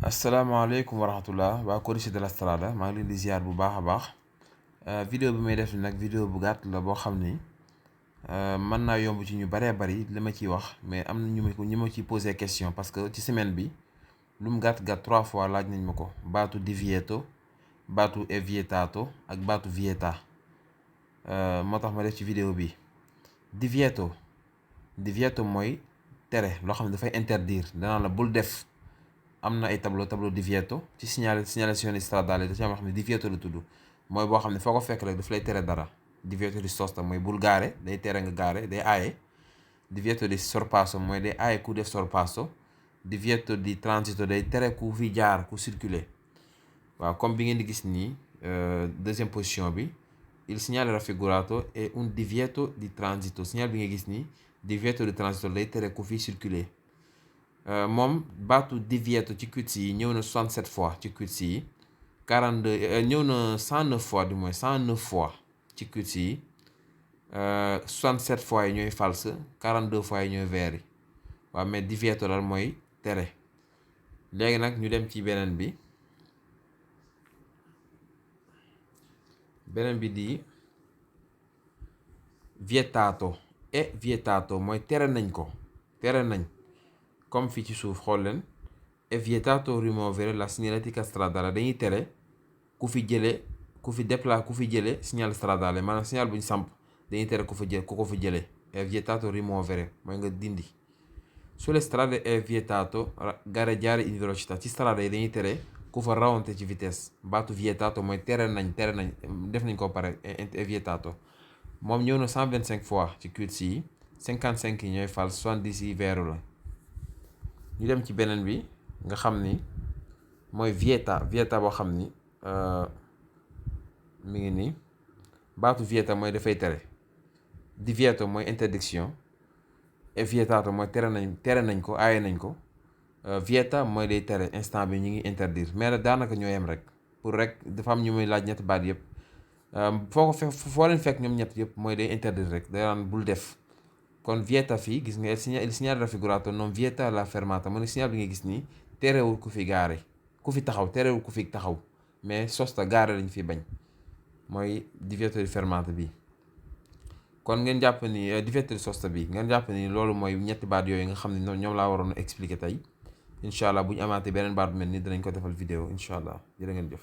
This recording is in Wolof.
asalaamaaleykum wa rahmatullah waa Codice de la Strada maa ngi leen di ziar bu baax a baax vidéo bi may def nag vidéo bu gàtt la boo xam ni mën naa yomb ci ñu baree bari li ma ciy wax mais am na ñu ma ciy posé question parce que ci semaine bi lu mu gàtt 3 fois laaj nañ ma ko baatu divieto baatu è vietato ak baatu vieta moo tax ma def ci vidéo bi divieto mooy tere loo xam ne dafay interdire danaa la bul def. am na ay tableau divieto ci segnalazione stradale da ci am wax ne divieto la tudd mooy boo xam ne foo ko fekk rek daf lay tere dara. Divieto di sosta mooy bul gaare day tere nga gaare day aaye. Divieto di sorpasso mooy day aaye ku def sorpasso. Divieto di transito day tere ku fi jaar ku circuler waaw comme bi ngeen di gis nii deuxième position bi il segnale raffigurato è un divieto di transito signal bi nga gis nii divieto di transito day tere ku fi circuler. moom baatu divieto ci quiz yi ñëw na 67 fois ci quiz yi 42 ñëw na 109 fois du moins 109 fois ci quiz yi 67 fois yi ñooy false 42 fois yi ñooy veri waaw mais divieto dal mooy tere. léegi nag ñu dem ci beneen bi di vietato e vietato mooy tere nañ ko tere nañ. comme fii ci suuf xool leen è vietato rimuovere la segnaletica stradale dañuy tere ku fi jële segnale stradale maanaam signal bu ñu samp dañuy tere ku ko fi jële è vietato rimuovere mooy nga dindi. Sulle strade è vietato gareggiare in velocità ci strade yi dañuy tere ku fa rawante ci vitesse baatu vietato mooy tere nañ def nañ ko pare è vietato moom ñëw na 125 fois ci quiz yi 55 yi ñooy false 70 yi vero la. ñu dem ci beneen bi nga xam ni mooy vieta boo xam ni mi ngi nii baatu vieta mooy dafay tere. Divieto mooy interdiction e vietato mooy tere nañ ko aaye nañ ko. Vieta mooy day tere instant bi ñu ngi interdire mais nag daanaka ñoo yem rek pour rek dafa am ñu muy laaj ñetti baat yëpp foo leen fekk ñoom ñett yëpp mooy day interdire rek day daan bul def. kon vieta fii gis nga il segnale raffigurato non vieta la fermata mu ne signal bi nga gis nii terewul ku fi gaare ku fi taxaw terewul ku fi taxaw mais sosta gaare lañ fi bañ mooy divieto di fermata bi. kon ngeen jàpp ni divieto di sosta bi ngeen jàpp ni loolu mooy ñetti baat yooyu nga xam ne ñoom laa waroon a expliquer tey incha allah bu ñu amaatee beneen baat bu mel ni dinañ ko defal vidéo incha allah jërë ngeen jëf.